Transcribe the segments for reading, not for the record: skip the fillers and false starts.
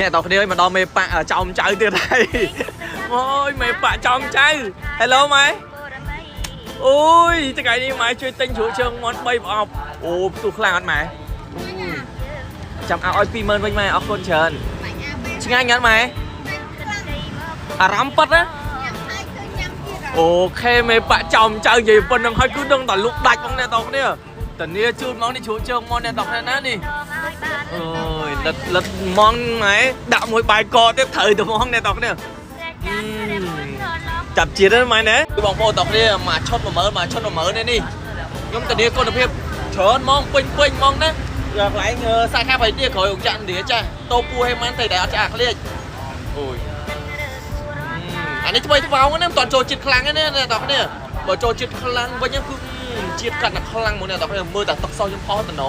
អ្នកតគ្នាមកដល់មេប៉ាក់ចោមចៅទៀតហើយអូយមេប៉ាក់ចោមចៅ Hello ម៉ែអូយថ្ងៃនេះម៉ែជួយទិញជ្រក់ជើងមាន់3ប្រអប់អូផ្ទុះខ្លាំងអត់ម៉ែចាំឲ្យ20000វិញម៉ែអរគុណច្រើនឆ្ងាញ់អត់ម៉ែអារម្មណ៍ប៉ិតណា OK មេប៉ាក់ចំចៅនិយាយប៉ុណ្្នឹងហើយគឺដឹងតែលុកដាច់ហ្មងអ្នកតគ្នាតានីជូតហ្មងនេះជ្រក់ជើងមកអ្នកតគ្នាណានេះអូយលិតលិតហ្មងម៉ែដាក់មួយបាយកទៀតត្រូវទៅហ្មងអ្នកតគ្នាចាប់ជាតិហ្នឹងម៉ែណាបងប្អូនតគ្នាមួយឈុត10000មួយឈុត10000នេះនេះខ្ញុំធានាគុណភាពច្រើនហ្មងពេញពេញហ្មងណាកន្លែងសាខាបៃទៀក្រោយអង្គចាក់ឥណ្ឌាចាស់តោពូហេម៉ាន់តែតែអត់ឆ្អាក់ក្លៀកអូយ អានេះថ្មីថ្មោងណាមិនតន់ចូលជាតិខ្លាំងទេណាអ្នកនរគ្នាបើចូលជាតិខ្លាំងវិញគឺជាតិកាត់តែខ្លាំងមកអ្នកនរគ្នាមើលតែទឹកសោះខ្ញុំផុសតំណ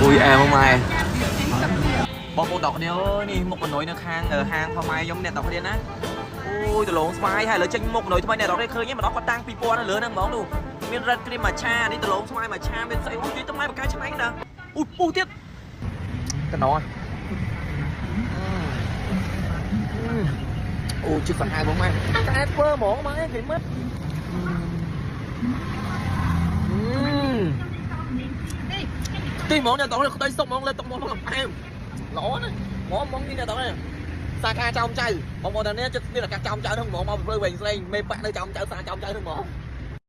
អូយអែមម៉ែបងប្អូនតគ្នាអើយនេះមុខមនុយនៅខាងហាងផម៉ែខ្ញុំអ្នកនរគ្នាណាអូយដលងស្វាយហើយឥឡូវចេញមុខមនុយថ្មីអ្នកនរគ្នាឃើញទេម្ដងគាត់តាំង2000នៅលើហ្នឹងហ្មងនោះមាន red cream មួយឆានេះដលងស្វាយមួយឆាមានស្អីអូយនិយាយទៅម៉ែបកាឆ្នៃណាអូយពុះទៀតកណោអូជិះសាហាវហ្មងម៉ែកែធ្វើហ្មងម៉ែឃើញមើលទីហ្មងអ្នកតោះក្តីសុកហ្មងលើតុកហ្មងលំអែមល្អណាស់ហ្មងហ្មងនេះអ្នកតោះសាខាចោមចៅបងប្អូនតានេះចិត្តមានឱកាសចោមចៅហ្នឹងហ្មងមកព្រឺវែងស្លេងមេប៉ាក់នៅចោមចៅសាចោមចៅហ្នឹងហ្មង។